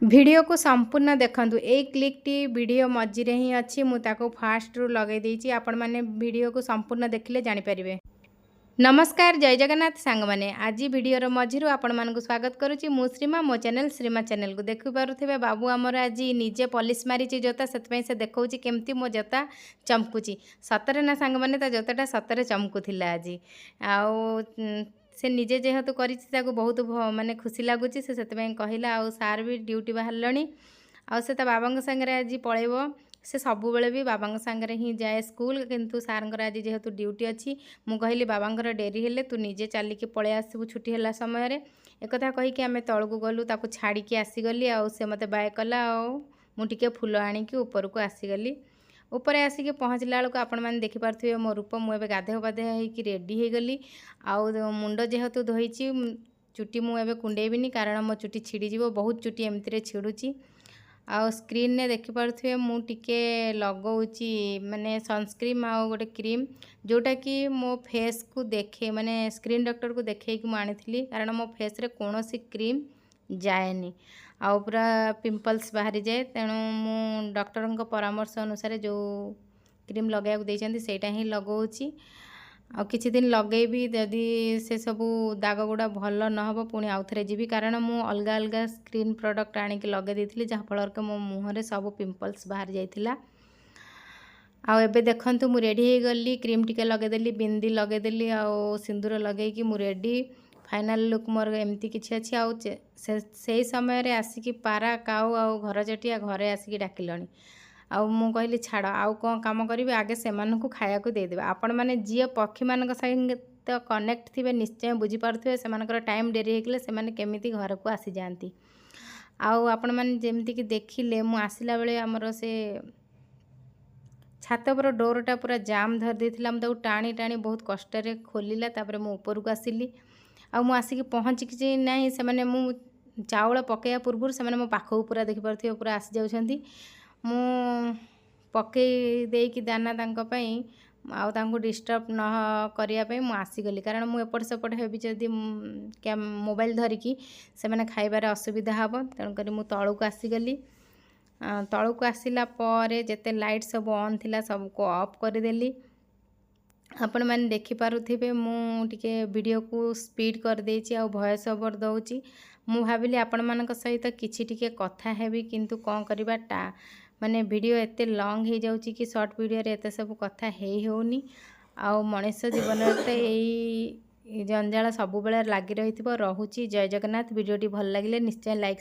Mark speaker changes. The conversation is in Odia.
Speaker 1: ଭିଡ଼ିଓକୁ ସମ୍ପୂର୍ଣ୍ଣ ଦେଖନ୍ତୁ। ଏଇ କ୍ଲିପ୍ଟି ଭିଡ଼ିଓ ମଝିରେ ହିଁ ଅଛି। ମୁଁ ତାକୁ ଫାଷ୍ଟରୁ ଲଗାଇ ଦେଇଛି। ଆପଣମାନେ ଭିଡ଼ିଓକୁ ସମ୍ପୂର୍ଣ୍ଣ ଦେଖିଲେ ଜାଣିପାରିବେ। ନମସ୍କାର, ଜୟ ଜଗନ୍ନାଥ ସାଙ୍ଗମାନେ। ଆଜି ଭିଡ଼ିଓର ମଝିରୁ ଆପଣମାନଙ୍କୁ ସ୍ୱାଗତ କରୁଛି ମୁଁ ଶ୍ରୀମା, ମୋ ଚ୍ୟାନେଲ୍ ଶ୍ରୀମା ଚ୍ୟାନେଲକୁ। ଦେଖିପାରୁଥିବେ, ବାବୁ ଆମର ଆଜି ନିଜେ ପଲିସ୍ ମାରିଛି ଜୋତା। ସେଥିପାଇଁ ସେ ଦେଖାଉଛି କେମିତି ମୋ ଜୋତା ଚମକୁଛି। ସତରେ ନା ସାଙ୍ଗମାନେ, ତା ଜୋତାଟା ସତରେ ଚମକୁଥିଲା ଆଜି। ଆଉ ସେ ନିଜେ ଯେହେତୁ କରିଛି, ତାକୁ ବହୁତ ମାନେ ଖୁସି ଲାଗୁଛି। ସେ ସେଥିପାଇଁ କହିଲା। ଆଉ ସାର୍ ବି ଡ୍ୟୁଟି ବାହାରିଲେଣି ଆଉ ସେ ତା ବାବାଙ୍କ ସାଙ୍ଗରେ ଆଜି ପଳେଇବ। ସେ ସବୁବେଳେ ବି ବାବାଙ୍କ ସାଙ୍ଗରେ ହିଁ ଯାଏ ସ୍କୁଲ, କିନ୍ତୁ ସାର୍ଙ୍କର ଆଜି ଯେହେତୁ ଡ୍ୟୁଟି ଅଛି, ମୁଁ କହିଲି ବାବାଙ୍କର ଡେରି ହେଲେ ତୁ ନିଜେ ଚାଲିକି ପଳେଇ ଆସିବୁ ଛୁଟି ହେଲା ସମୟରେ। ଏକଥା କହିକି ଆମେ ତଳକୁ ଗଲୁ। ତାକୁ ଛାଡ଼ିକି ଆସିଗଲି ଆଉ ସେ ମୋତେ ବାଏ କଲା ଆଉ ମୁଁ ଟିକେ ଫୁଲ ଆଣିକି ଉପରକୁ ଆସିଗଲି। ଉପରେ ଆସିକି ପହଞ୍ଚିଲା ବେଳକୁ ଆପଣମାନେ ଦେଖିପାରୁଥିବେ ମୋ ରୂପ। ମୁଁ ଏବେ ଗାଧୁଆ ପାଧୁଆ ହେଇକି ରେଡ଼ି ହେଇଗଲି। ଆଉ ମୁଣ୍ଡ ଯେହେତୁ ଧୋଇଛି, ଚୁଟି ମୁଁ ଏବେ କୁଣ୍ଡେଇବିନି, କାରଣ ମୋ ଚୁଟି ଛିଡ଼ିଯିବ। ବହୁତ ଚୁଟି ଏମିତିରେ ଛିଡ଼ୁଛି। ଆଉ ସ୍କ୍ରିନ୍ରେ ଦେଖିପାରୁଥିବେ, ମୁଁ ଟିକେ ଲଗାଉଛି ମାନେ ସନସ୍କ୍ରିନ୍ ଆଉ ଗୋଟେ କ୍ରିମ୍, ଯେଉଁଟାକି ମୋ ଫେସ୍କୁ ଦେଖେ ମାନେ ସ୍କିନ୍ ଡକ୍ଟରକୁ ଦେଖେଇକି ମୁଁ ଆଣିଥିଲି, କାରଣ ମୋ ଫେସ୍ରେ କୌଣସି କ୍ରିମ୍ ଯାଏନି ଆଉ ପୁରା ପିମ୍ପଲ୍ସ ବାହାରିଯାଏ। ତେଣୁ ମୁଁ ଡକ୍ଟରଙ୍କ ପରାମର୍ଶ ଅନୁସାରେ ଯେଉଁ କ୍ରିମ୍ ଲଗାଇବାକୁ ଦେଇଛନ୍ତି, ସେଇଟା ହିଁ ଲଗାଉଛି। ଆଉ କିଛି ଦିନ ଲଗେଇବି, ଯଦି ସେସବୁ ଦାଗ ଗୁଡ଼ା ଭଲ ନହେବ, ପୁଣି ଆଉଥରେ ଯିବି, କାରଣ ମୁଁ ଅଲଗା ଅଲଗା ସ୍କିନ୍ ପ୍ରଡ଼କ୍ଟ ଆଣିକି ଲଗାଇ ଦେଇଥିଲି, ଯାହାଫଳରେ କି ମୋ ମୁହଁରେ ସବୁ ପିମ୍ପଲ୍ସ ବାହାରି ଯାଇଥିଲା। ଆଉ ଏବେ ଦେଖନ୍ତୁ, ମୁଁ ରେଡ଼ି ହେଇଗଲି। କ୍ରିମ୍ ଟିକେ ଲଗେଇଦେଲି, ବିନ୍ଦି ଲଗେଇଦେଲି ଆଉ ସିନ୍ଦୁର ଲଗେଇକି ମୁଁ ରେଡ଼ି। ଫାଇନାଲ୍ ଲୁକ୍ ମୋର ଏମିତି କିଛି ଅଛି। ଆଉ ସେଇ ସମୟରେ ଆସିକି ପାରା, କାଉ ଆଉ ଘର ଚଟିଆ ଘରେ ଆସିକି ଡାକିଲେଣି। ଆଉ ମୁଁ କହିଲି, ଛାଡ଼, ଆଉ କ'ଣ କାମ କରିବି, ଆଗେ ସେମାନଙ୍କୁ ଖାଇବାକୁ ଦେଇଦେବେ। ଆପଣମାନେ ଯିଏ ପକ୍ଷୀମାନଙ୍କ ସହିତ କନେକ୍ଟ ଥିବେ, ନିଶ୍ଚୟ ବୁଝିପାରୁଥିବେ ସେମାନଙ୍କର ଟାଇମ୍ ଡେରି ହେଇଗଲେ ସେମାନେ କେମିତି ଘରକୁ ଆସିଯାଆନ୍ତି। ଆଉ ଆପଣମାନେ ଯେମିତିକି ଦେଖିଲେ, ମୁଁ ଆସିଲା ବେଳେ ଆମର ସେ ଛାତ ଉପର ଡୋରଟା ପୁରା ଜାମ୍ ଧରି ଦେଇଥିଲା। ମୁଁ ତାକୁ ଟାଣି ଟାଣି ବହୁତ କଷ୍ଟରେ ଖୋଲିଲା, ତାପରେ ମୁଁ ଉପରକୁ ଆସିଲି। ଆଉ ମୁଁ ଆସିକି ପହଞ୍ଚିକି ନାହିଁ, ସେମାନେ ମୁଁ ଚାଉଳ ପକାଇବା ପୂର୍ବରୁ ସେମାନେ ମୋ ପାଖକୁ ପୁରା, ଦେଖିପାରୁଥିବେ, ପୁରା ଆସିଯାଉଛନ୍ତି। ମୁଁ ପକାଇ ଦେଇକି ଦାନା ତାଙ୍କ ପାଇଁ ଆଉ ତାଙ୍କୁ ଡିଷ୍ଟର୍ବ ନ କରିବା ପାଇଁ ମୁଁ ଆସିଗଲି, କାରଣ ମୁଁ ଏପଟ ସେପଟ ହେବି ଯଦି ମୋବାଇଲ ଧରିକି, ସେମାନେ ଖାଇବାରେ ଅସୁବିଧା ହେବ। ତେଣୁକରି ମୁଁ ତଳକୁ ଆସିଗଲି। ତଳକୁ ଆସିଲା ପରେ ଯେତେ ଲାଇଟ୍ ସବୁ ଅନ୍ ଥିଲା, ସବୁକୁ ଅଫ୍ କରିଦେଲି। ଆପଣମାନେ ଦେଖିପାରୁଥିବେ, ମୁଁ ଟିକେ ଭିଡ଼ିଓକୁ ସ୍ପିଡ଼ କରିଦେଇଛି ଆଉ ଭଏସ୍ ଓଭର୍ ଦେଉଛି। ମୁଁ ଭାବିଲି ଆପଣମାନଙ୍କ ସହିତ କିଛି ଟିକେ କଥା ହେବି, କିନ୍ତୁ କ'ଣ କରିବା ଟା ମାନେ ଭିଡ଼ିଓ ଏତେ ଲଙ୍ଗ୍ ହେଇଯାଉଛି କି ସର୍ଟ ଭିଡ଼ିଓରେ ଏତେ ସବୁ କଥା ହେଇ ହେଉନି। ଆଉ ମଣିଷ ଜୀବନରେ ତ ଏଇ ଜଞ୍ଜାଳ ସବୁବେଳେ ଲାଗି ରହିଥିବ। ରହୁଛି, ଜୟ ଜଗନ୍ନାଥ। ଭିଡ଼ିଓଟି ଭଲ ଲାଗିଲେ ନିଶ୍ଚୟ ଲାଇକ୍